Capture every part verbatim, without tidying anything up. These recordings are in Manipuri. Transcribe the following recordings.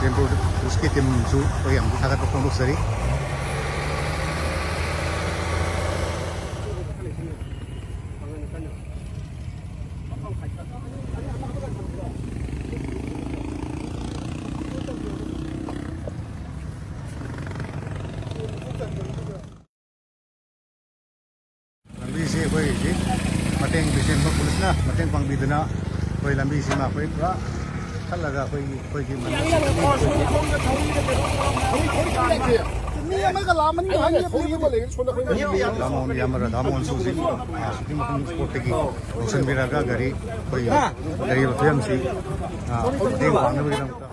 ꯇꯦꯝꯄꯣ ꯄꯨꯂꯤꯁꯀꯤ ꯇꯤꯝꯁꯨ ꯑꯩꯈꯣꯏ ꯌꯥꯝ ꯊꯥꯒꯠꯄ ꯐꯣꯡꯗꯣꯛꯆꯔꯤ꯫ ꯂꯝꯕꯤꯁꯤ ꯑꯩꯈꯣꯏ ꯍꯧꯖꯤꯛ ꯃꯇꯦꯡ ꯄꯤꯁꯤꯟꯕ ꯄꯨꯂꯤꯁꯅ ꯃꯇꯦꯡ ꯄꯥꯡꯕꯤꯗꯨꯅ ꯑꯩꯈꯣꯏ ꯂꯝꯕꯤꯁꯤꯃ ꯑꯩꯈꯣꯏ ꯄꯨꯔꯥ ꯈꯜꯂꯒ ꯑꯩꯈꯣꯏꯒꯤ ꯑꯩꯈꯣꯏꯒꯤ ꯃꯤ ꯑꯃꯒ ꯂꯥꯛꯑꯃꯅꯤ ꯍꯥꯏꯅ ꯊꯧꯔꯤꯕ ꯂꯩꯔꯦ ꯁꯣꯝꯗ ꯑꯩꯈꯣꯏ ꯃꯤ ꯂꯥꯃꯣꯟ ꯌꯥꯝꯕ ꯔꯥꯙꯥꯃꯣꯍꯟꯁꯨ ꯍꯧꯖꯤꯛ ꯁꯨꯇꯤꯡ ꯃꯐꯝ ꯏꯁꯄꯣꯔꯠꯇꯒꯤ ꯂꯧꯁꯤꯟꯕꯤꯔꯒ ꯒꯥꯔꯤ ꯑꯩꯈꯣꯏ ꯂꯩꯔꯤꯕ ꯐꯤꯕꯝꯁꯤ ꯃꯇꯦꯡ ꯄꯥꯡꯅꯕꯒꯤꯗꯃꯛꯇ꯫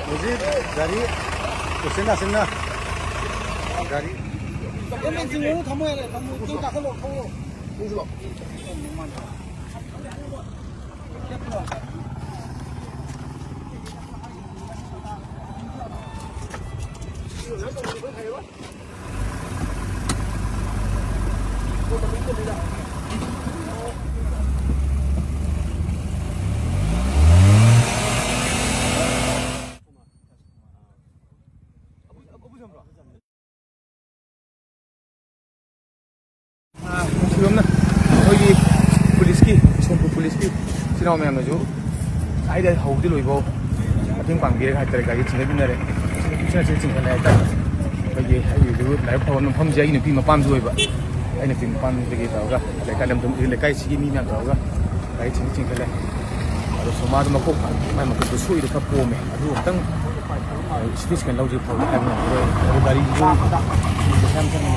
ꯍꯧꯖꯤꯛ ꯒꯥꯔꯤ ꯎꯆꯤꯟ ꯅꯥꯆꯤꯟꯅ ꯒꯥꯔꯤ ꯅꯨꯡꯁꯤꯕꯝꯅ ꯑꯩꯈꯣꯏꯒꯤ ꯄꯨꯂꯤꯁꯀꯤ, ꯕꯤꯁꯅꯨꯄꯨꯔ ꯄꯨꯂꯤꯁꯀꯤ ꯏꯆꯤꯟ ꯏꯅꯥꯎ ꯃꯌꯥꯝꯅꯁꯨ ꯉꯁꯥꯏꯗ ꯍꯧꯕꯗꯤ ꯂꯣꯏꯕꯧ ꯃꯇꯦꯡ ꯄꯥꯡꯕꯤꯔꯒ ꯍꯥꯏꯇꯥꯔꯦ, ꯒꯥꯔꯤ ꯆꯤꯡꯈꯠꯃꯤꯟꯅꯔꯦ꯫ ꯎꯆꯤꯟ ꯅꯥꯆꯤꯟꯅ ꯆꯤꯡꯈꯠꯂꯦ ꯍꯥꯏꯇꯥꯔꯦ꯫ ꯑꯩꯈꯣꯏꯒꯤ ꯑꯩꯒꯤꯁꯨ ꯂꯥꯏꯕꯛ ꯐꯕ ꯃꯐꯝꯁꯦ ꯑꯩꯒꯤ ꯅꯨꯄꯤ ꯃꯄꯥꯝꯁꯨ ꯑꯣꯏꯕ, ꯑꯩ ꯅꯨꯄꯤ ꯃꯄꯥꯝꯗꯒꯤ ꯇꯧꯔꯒ ꯂꯩꯀꯥꯏ ꯂꯝꯗꯝ ꯂꯩꯀꯥꯏꯁꯤꯒꯤ ꯃꯤ ꯃꯌꯥꯝ ꯇꯧꯔꯒ ꯒꯥꯔꯤ ꯆꯤꯡ ꯆꯤꯡꯈꯠꯂꯦ꯫ ꯑꯗꯣ ꯁꯣꯃꯥꯗꯣ ꯃꯈꯣꯡ ꯃꯥꯏ ꯃꯈꯨꯠꯇꯣ ꯁꯣꯛꯏꯗꯣ ꯈꯔ ꯄꯣꯝꯃꯦ, ꯑꯗꯨ ꯑꯃꯨꯛꯇꯪ ꯁꯤ ꯇꯤ ꯁ꯭ꯀꯦꯟ ꯂꯧꯁꯤ ꯐꯕ ꯍꯥꯏꯕ ꯉꯝꯈꯤꯔꯣꯏ꯫ ꯑꯗꯨ ꯒꯥꯔꯤꯁꯨ ꯄꯩꯁꯥ ꯌꯥꯝ ꯆꯪꯉꯦ꯫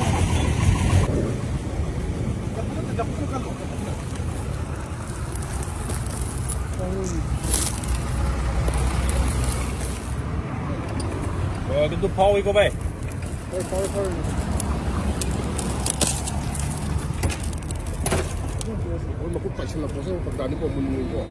ꯑ, ꯑꯗꯨ ꯐꯥꯎꯏꯀꯣ ꯚꯥꯏ꯫ ꯍꯣꯏ, ꯐꯥꯎꯔꯦ, ꯐꯥꯎꯔꯦ꯫ ꯃꯣꯏ ꯃꯈꯨꯠ ꯄꯥꯏꯁꯤꯜꯂꯛꯄꯁꯦ ꯐꯔꯛ ꯇꯥꯅꯤꯀꯣ, ꯃꯨꯟ ꯃꯨꯟꯀꯣ꯫